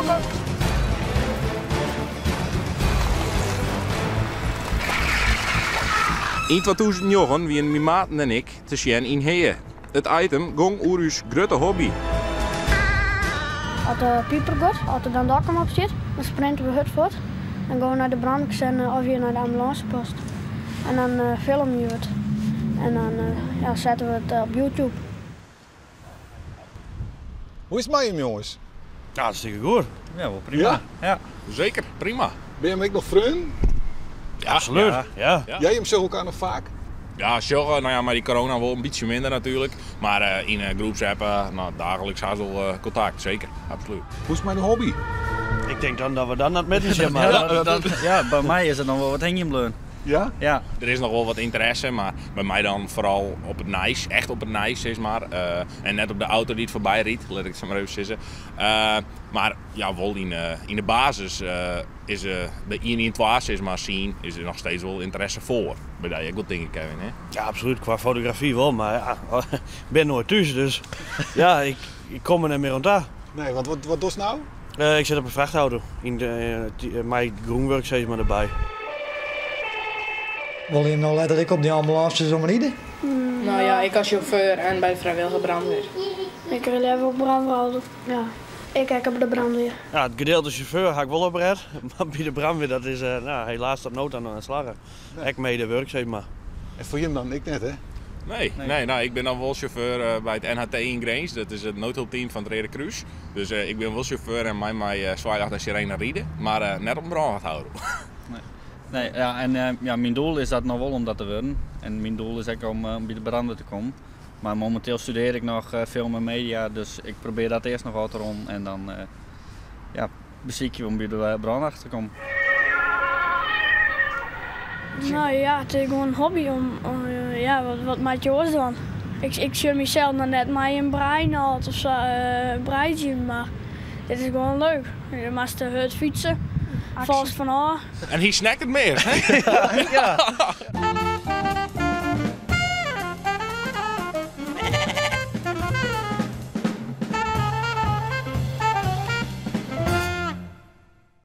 go, go. Yn 2009 wienen myn maten en ik te sjen yn Hea. It item gong oer ús grutte hobby. As de piper giet, as der dan Dokkum op stiet, dan sprinte we hurd fuort. Dan gean we nei de brânkazerne of hjir nei de ambulânsepost. En dan filmje we it. En dan ja, sette we it op YouTube. Hoe is it mei jim jonges? Ja, hartstikke goed. Ja, wol prima. Ja? Ja. Zeker, prima. Binne jim ek noch freonen? Ja, Absoluut. Ja. Ja. Ja, jim sjogge elkoar noch faak? Ja, sjogge, no ja, mei dy corona wol in bytsje minder natuerlik. Mar yn 'e groepsapp, no, daagliks hast wol kontakt, seker, absolút. Hoe is it mei de hobby? Ik tink dan dat we dan net midden zijn, maar Ja, by my is it noch wol wat hingjen bleaun. Ja? Ja. Der is noch wol wat ynteresse, mar by my dan foaral op it nijs, echt op it nijs sis mar. En net op de auto dy't foarby rydt, lit ik it sa mar even sizze. Mar ja, wol yn de basis is de 112 sis mar scene is der noch steeds wol ynteresse foar. By dy ek wol tink ik, Kevin, hè? Ja, absoluut. Kwa fotografy wol, mar ja, ik bin noait thús, dus ja, ik kom der net mear oan ta. Nee, want wat dochst no? Ik sit op in frachtauto, yn de, mei grûnwurk sis mar derby. Wolle jim no letter ek op dy ambulânses omride? No ja, ik as sjauffeur en by de frijwillige brandweer. Ik rid leaver op brânwacht. Ja, ik ek op de brandweer. Ja, it gedeelte sjauffeur ha ik wol opret, mar by de brandweer dat is no, helaas tot no ta noch net slagge. Ek mei de wurk sis mar. En foar jim dan ek net, hè? Nee, nee, no, ik bin dan wol sjauffeur by it NHT yn Grins. Dat is it noodhulpteam fan it Reade Krús. Dus ik bin wol sjauffeur en mei mei swaailjocht en sirene ride, mar net op in brânwachtauto. Nee. Nee, ja, en ja, myn doel is dat noch wol om dat te wurden. En myn doel is ek om by de brandweer te kommen. Mar mominteel studearje ik noch film en media, dus ik probearje dat earst noch ôf te rûnen en dan ja, besykje we om by de brânwacht te kommen. No ja, it is gewoan in hobby om, ja, wat moatte je oars dwaan? Ik sjoch mysels noch net mei in breinâld of sa breidzjen, mar dit is gewoan leuk. Je moatst hurd fytse, falst fan ôf. En hy snackt it meast, hè? Ja.